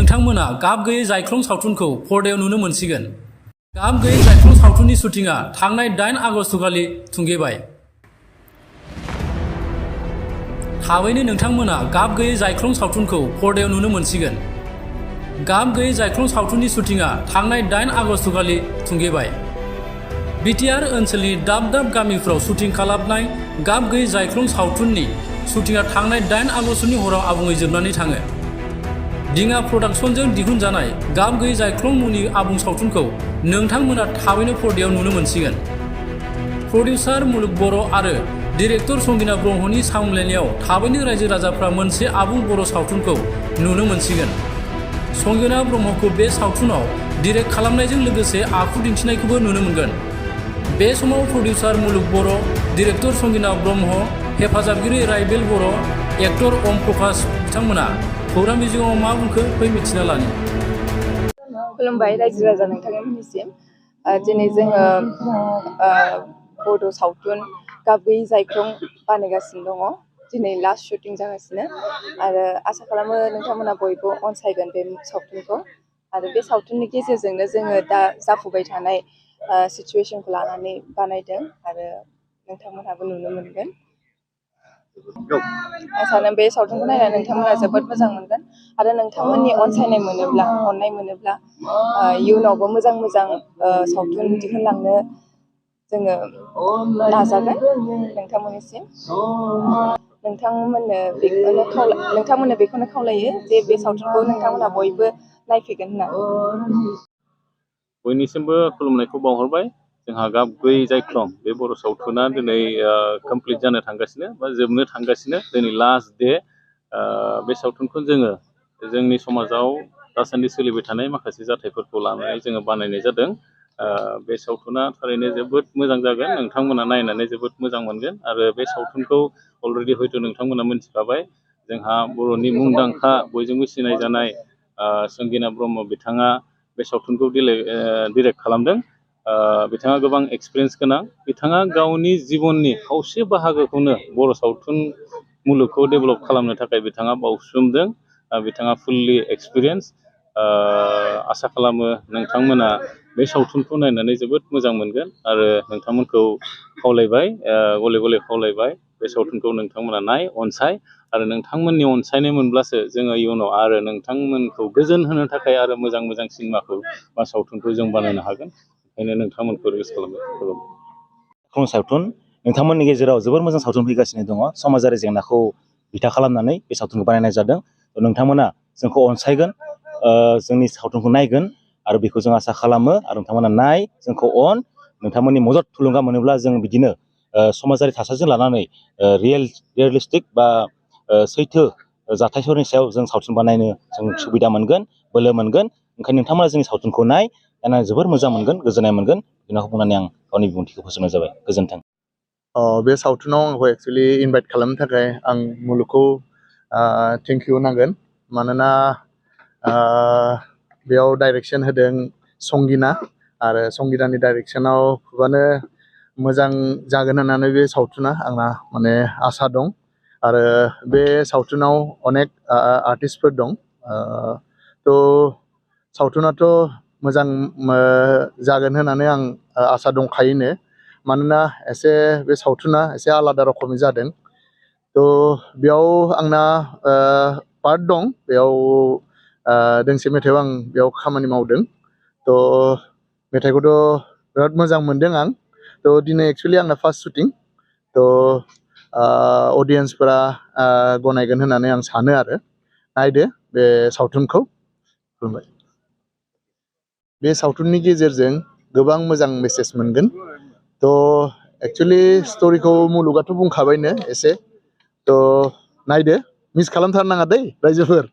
नोंथांमोना गाब गैयै जायख्लं सावथुनखौ पर्दायाव नुनो मोनसिगोन। गाब गैयै जायख्लं सावथुननि शुटिंआ थांनाय 8 आगस्तखालि थुंगेबाय। थाबैनो नोंथांमोना गाब गैयै जायख्लं सावथुनखौ पर्दायाव नुनो मोनसिगोन। गाब गैयै जायख्लं सावथुननि शुटिंआ थांनाय 8 आगस्तखालि थुंगेबाय। बिटिआर ओनसोलनि दाब दाब गामिफोराव शुटिं खालामनाय गाब गैयै जायख्लं सावथुननि शुटिंआ थांनाय 8 आगस्तनि हराव आबुङै जोबनानै थाङो। दिङा प्रडाक्शनजों दिहुनजानाय गाब गैयै जायख्लं मुंनि आबुं सावथुनखौ नोंथांमोना थाबैनो पर्दायाव नुनो मोनसिगोन। प्रडिउसार मुलुग बर' आरो डिरेक्टर संगिना ब्रह्मनि सामलायनायाव थाबैनो रायजो राजाफ्रा मोनसे आबुं बर' सावथुनखौ नुनो मोनसिगोन। संगिना ब्रह्मखौ बे सावथुनाव डिरेक्ट खालामनायजों लोगोसे आखु दिन्थिनायखौबो नुनो मोनगोन। बे समाव प्रडिउसार मुलुग बर', डिरेक्टर संगिना ब्रह्म, हेफाजाबगिरि रायबेल बर', एक्टर ओम प्रकाश बिथांमोना खौरां बिजोङाव मा बुंखो फै मिथिना लानि। खुलुमबाय रायजो राजा नोंथांमोननिसिम। दिनै जोङो बड' सावथुन गाब गैयै जायख्लं बानायगासिनो दङ। दिनै लास्ट शुटिं जागासिनो आरो आसा खालामो नोंथांमोना बयबो अनसायगोन बे सावथुनखौ। आरो बे सावथुननि गेजेरजोंनो जोङो दा जाफुबाय थानाय सिचुवेसनखौ लानानै बानायदों आरो नोंथांमोनहाबो नुनो मोनगोन। आं सानो बे सावथुनखौ नायनानै नोंथांमोना जोबोद मोजां मोनगोन आरो नोंथांमोननि अनसायनाय मोनोब्ला, अननाय मोनोब्ला इयुनावबो मोजां मोजां सावथुन दिहुनलांनो जोङो नाजागोन नोंथांमोननिसिम। नोंथांमोननो बेखौनो खावलायो जे बे सावथुनखौ नोंथांमोना बयबो नायफैगोन होननानै। बयनिसिमबो खुलुमनायखौ बावहरबाय। जोंहा गाब गैयै जायख्लं बे बर' सावथुना दिनै कमप्लिट जानो थांगासिनो बा जोबनो थांगासिनो। दिनै लास्ट डे। बे सावथुनखौ जोङो जोंनि समाजाव दासान्दि सोलिबाय थानाय माखासे जाथायफोरखौ लानानै जोङो बानायनाय जादों। बे सावथुना थारैनो जोबोद मोजां जागोन। नोंथांमोना नायनानै जोबोद मोजां मोनगोन आरो बे सावथुनखौ अलरेडि हयथ' नोंथांमोना मिथिखाबाय। जोंहा बर'नि मुंदांखा बयजोंबो सिनायजानाय संगिना ब्रह्म बिथाङा बे सावथुनखौ डिरेक्ट खालामदों। बिथाङा गोबां एक्सपिरियेन्स गोनां। बिथाङा गावनि जिबननि खावसे बाहागोखौनो बर' सावथुन मुलुगखौ डेभेलप खालामनो थाखाय बिथाङा बावसोमदों। बिथाङा फुल्लि एक्सपिरियेन्स। आसा खालामो नोंथांमोना बे सावथुनखौ नायनानै जोबोद मोजां मोनगोन आरो नोंथांमोनखौ खावलायबाय, गले गले खावलायबाय बे सावथुनखौ नोंथांमोना नाय, अनसाय आरो नोंथांमोननि अनसायनाय मोनब्लासो जोङो इयुनाव आरो नोंथांमोनखौ गोजोन होनो थाखाय आरो मोजां मोजां सिनेमाखौ बा सावथुनखौ जों बानायनो हागोन। ओंखायनो नोंथांमोनखौ रिकुवेस्ट खालामो। सावथुन नोंथांमोननि गेजेराव जोबोर मोजां सावथुन फैगासिनो दङ। समाजारि जेंनाखौ बिथा खालामनानै बे सावथुनखौ बानायनाय जादों। नोंथांमोना जोंखौ अनसायगोन, जोंनि सावथुनखौ नायगोन आरो बेखौ जों आसा खालामो। आरो नोंथांमोना नाय, जोंखौ अन। नोंथांमोननि मदद थुलुंगा मोनोब्ला जों बिदिनो समाजारि थासारिजों लानानै रियेलिस्टिक बा सैथो जाथायफोरनि सायाव जों सावथुन बानायनो जों सुबिदा मोनगोन, बोलो मोनगोन। ओंखायनो नोंथांमोना जोंनि सावथुनखौ नाय, नायनानै जोबोर मोजां मोनगोन, गोजोननाय मोनगोन। बेखौ बुंनानै आं गावनि बिबुंथिखौ फोजोबनाय जाबाय। गोजोन्थों। बे सावथुनाव आंखौ एक्सुवेलि इनभाइट खालामनो थाखाय आं मुलुगखौ थेंक इउ होनांगोन। मानोना बेयाव डाइरेक्सन होदों संगिना आरो संगिनानि डाइरेक्सनाव गोबानो मोजां जागोन होननानै बे सावथुना आंना माने आसा दं। आरो बे सावथुनाव अनेक आर्टिस्टफोर दं। थ' सावथुनाथ' मोजां जागोन होननानै आं आसा दंखायोनो। मानोना बे सावथुना एसे आलादा रखमनि जादों। थ' बेयाव आंना पार्ट दं। बेयाव दोंसे मेथाइआव आं बेयाव खामानि मावदों। थ' मेथाइखौथ' बिराद मोजां मोनदों आं। थ' दिनै एक्सुवेलि आंना फार्स्ट शुटिं। थ' अडियेन्सफोरा गनायगोन होननानै आं सानो आरो। नायदो बे सावथुनखौ। खुलुमबाय। बे सावथुननि गेजेरजों गोबां मोजां मेसेज मोनगोन। थ' एक्सुवेलि स्ट'रिखौ मुलुगाथ' बुंखाबायनो एसे। थ' नायदो, मिस खालामथारनाङा दै रायजोफोर।